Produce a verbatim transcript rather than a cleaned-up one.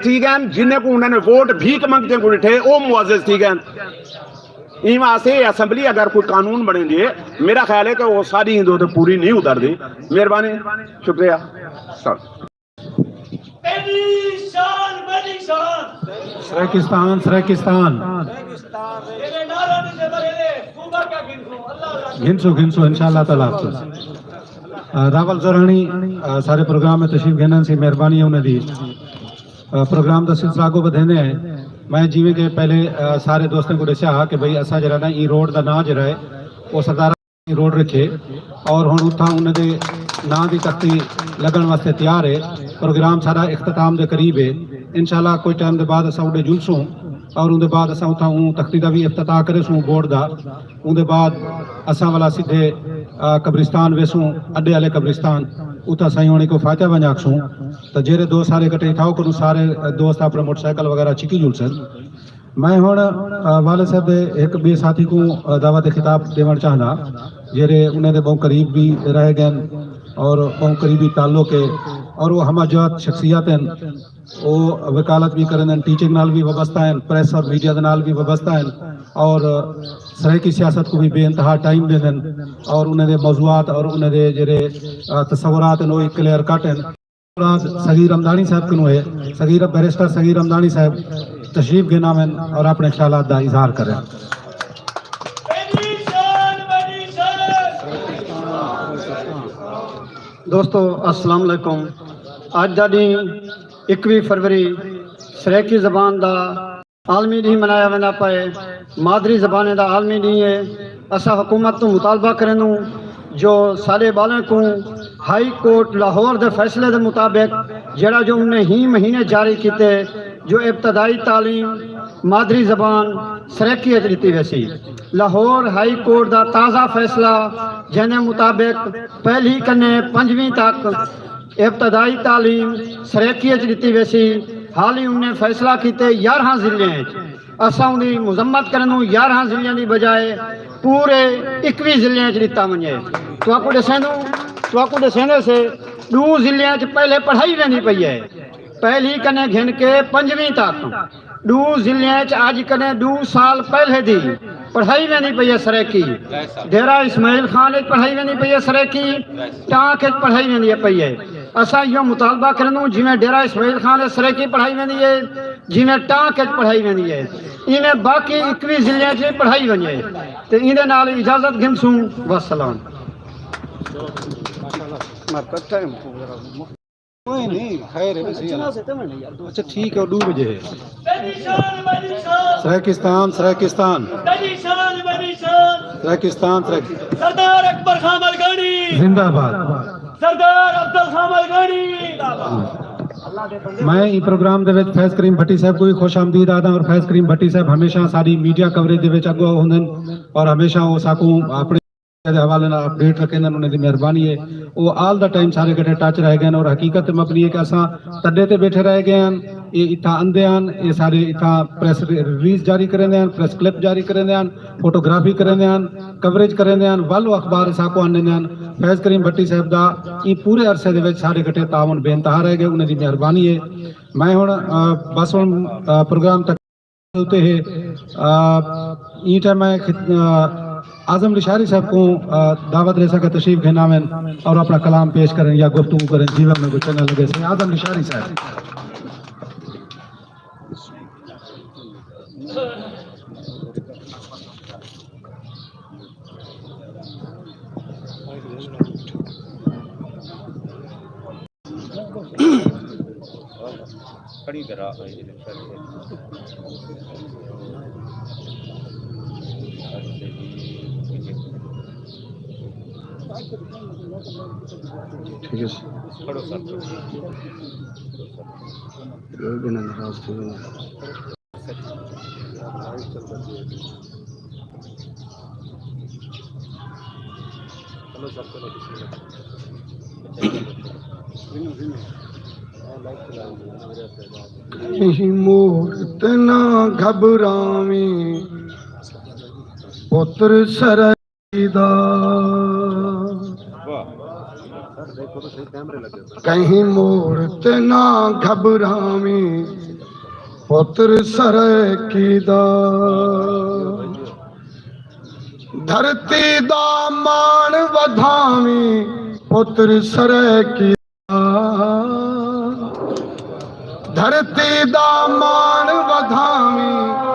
تھی ڳئن، جنہیں کوں انہاں نے ووٹ بھیک منگدے کوں ݙٹھے، او معزز تھی ڳئن۔ ایں واسطے اے اسمبلی اگر کوئی قانون بݨیندی ہے، میرا خیال ہے کہ او ساری ہندو تے پوری نہیں اتردی۔ مہربانی، شکریہ۔ سر۔ تیری شان، میری شان۔ سرائیکستان، سرائیکستان۔ تیرے نعرہ دے بریلے، صوبہ کیا گھنسوں، اللہ اللہ۔ گھنسوں، گھنسوں، انشاءاللہ تعالیٰ۔ آ، راول زرہاݨی، آ، سارے پروگرام میں تشریف گھنن سی، مہربانی ہے انہاں دی۔ آ، پروگرام دا سلسلہ اڳوں ودھیندے ہیں۔ میں جیویں کہ پہلے، آ، سارے دوستاں کوں ݙسیا ہا کہ بھئی اساں جیڑھا نا ایں روڈ دا ناں جیڑھا ہے او سردار روڈ رکھے اور ہݨ اتھاں انہاں دے ناں دی تختی لڳݨ واسطے تیار ہے۔ پروگرام سارا اختتام دے قریب ہے۔ انشاءاللہ کجھ ٹائم دے بعد اساں اݙے جلسوں اور اوندے بعد اساں اتھاں اوں تختی دا وی افتتاح کریسوں بورڈ دا۔ اوندے بعد اساں والا سدھے، آ، قبرستان ویسوں، اݙے والے قبرستان، اتھاں سائیں ہوݨی کوں فاتحہ ونڄ آکھسوں۔ تاں جیڑھے دوست سارے کٹھے تھاؤ کنوں سارے دوست اپݨے موٹر سائیکل وغیرہ چکی جلسن۔ میں ہݨ، آ، والد صاحب دے ہک ٻئے ساتھی کوں، آ، دعوت خطاب ݙیوݨ چاہنداں، جیڑھے انہاں دے ٻہوں قریب وی رہ ڳئن اور ٻہوں قریبی تعلق ہے اور او ہمہ جہت شخصیت ہن۔ او وکالت وی کریندن، ٹیچنگ نال وی وابستہ ہن، پریس اور میڈیا دے نال وی وابستہ ہن اور سرائیکی سیاست کوں وی بے انتہا ٹائم ݙیندن اور انہاں دے موضوعات اور انہاں دے جیڑھے، آ، تصورات ہن، او وی کلیئر کٹ ہن۔ سگیر رمضانی صاحب کنوں ہے، سگیر، بیرسٹر سگیر رمضانی صاحب تشریف گھن آون اور اپݨے خیالات دا اظہار کرن۔ دوستو، السلام علیکم۔ اڄ دا ݙینہہ اکویہہ فروری، سرائیکی زبان دا عالمی ݙینہہ منایا ویندا پئے۔ مادری زبانیں دا عالمی ݙینہہ ہے۔ اساں حکومت توں مطالبہ کریندوں جو ساݙے ٻالیں کوں ہائی کورٹ لاہور دے فیصلے دے مطابق، جیڑھا جو انہیں ہی مہینے جاری کیتے، جو ابتدائی تعلیم مادری زبان سرائیکی اچ ݙتی ویسی۔ لاہور ہائی کورٹ دا تازہ فیصلہ، جیندے مطابق پہلی کنیں پنجویں تک ابتدائی تعلیم سرائیکی اچ ݙتی ویسی۔ حالی انہیں فیصلہ کیتے یارہاں ضلعیں اچ، اساں اوندی مذمت کریندوں، یارہاں ضلعیں دی بجائے پورے اکویہہ ضلعیں اچ ݙتا ونڄے۔ تہاکوں ݙسیندوں، تہاکوں ݙسیندے سے، ݙو ضلعیں اچ پہلے پڑھائی ویندی پئی ہے، پہلی کنیں گھن کے پنجویں تک۔ ݙو ضلعیں اچ اڄ کنیں ݙو سال پہلے دی پڑھائی ویندی پئی ہے سرائیکی۔ ڈیرہ اسماعیل خان اچ پڑھائی ویندی پئی ہے سرائیکی، ٹانک اچ پڑھائی ویندی ہے پئی ہے۔ اساں ایہو مطالبہ کریندوں، جیویں ڈیرہ اسماعیل خان اچ سرائیکی پڑھائی ویندی ہے، جیویں ٹانک اچ پڑھائی ویندی ہے، ایویں باقی اکویہہ ضلعیں اچ وی پڑھائی ونڄے۔ تے ایندے نال اجازت گھنسوں۔ والسلام۔ کوئی نہیں، خیر ہے، بس یہ۔ اچھا، ٹھیک ہے، ݙو وڄے ہے۔ سرائیکستان، سرائیکستان۔ سرائیکستان، سرائیکستان۔ سردار اکبر خان ملگانی۔ زندہ باد۔ سردار افضل خان ملگانی۔ میں ایں پروگرام دے وچ فیض کریم بھٹی صاحب کوں وی خوش آمدید آہداں، اور فیض کریم بھٹی صاحب ہمیشہ ساݙی میڈیا کوریج دے وچ اڳوں ہوندن، اور ہمیشہ او ساکوں اپݨے دے حوالے نال اپڈیٹ رکھیندن، انہاں دی مہربانی ہے۔ او آل دا ٹائم سارے کٹھے ٹچ رہ ڳئے ہن، اور حقیقت تے مبنی ہے کہ اساں تݙے تے ٻیٹھے رہ ڳئے ہن۔ اے اتھاں آندے ہن، اے سارے اتھاں پریس ریلیز جاری کریندے ہن، پریس کلپ جاری کریندے ہن، فوٹوگرافی کریندے ہن، کوریج کریندے ہن، ول او اخبار ساکوں آندے ہن۔ فیض کریم بھٹی صاحب دا ایں پورے عرصے دے وچ سارے کٹھے تعاون بے انتہا رہ ڳئے، انہاں دی مہربانی ہے۔ میں ہݨ، آ، بس ہݨ، آ، پروگرام تک اتے ہے۔ آ، ایں ٹائم میں خط-، آ، اعظم لشاری صاحب کوں، آ، دعوت ݙیساں کہ تشریف گھن آون اور اپݨا کلام پیش کرن یا گفتگو کرن، جیویں انہاں کوں چنڳا لڳے۔ سئیں اعظم لشاری صاحب۔ کھڑی کرا۔ ٹھیک ہے سر۔ بنا ناراض تھی ویندے۔ کہیں موڑ تے نہ گھبراویں، پتر سر دا۔ کہیں موڑ تے نہ گھبراویں، پتر سرائیکی دا۔ دھرتی دا ماݨ ودھاویں پتر سرائیکی دا۔ دھرتی دا ماݨ ودھاویں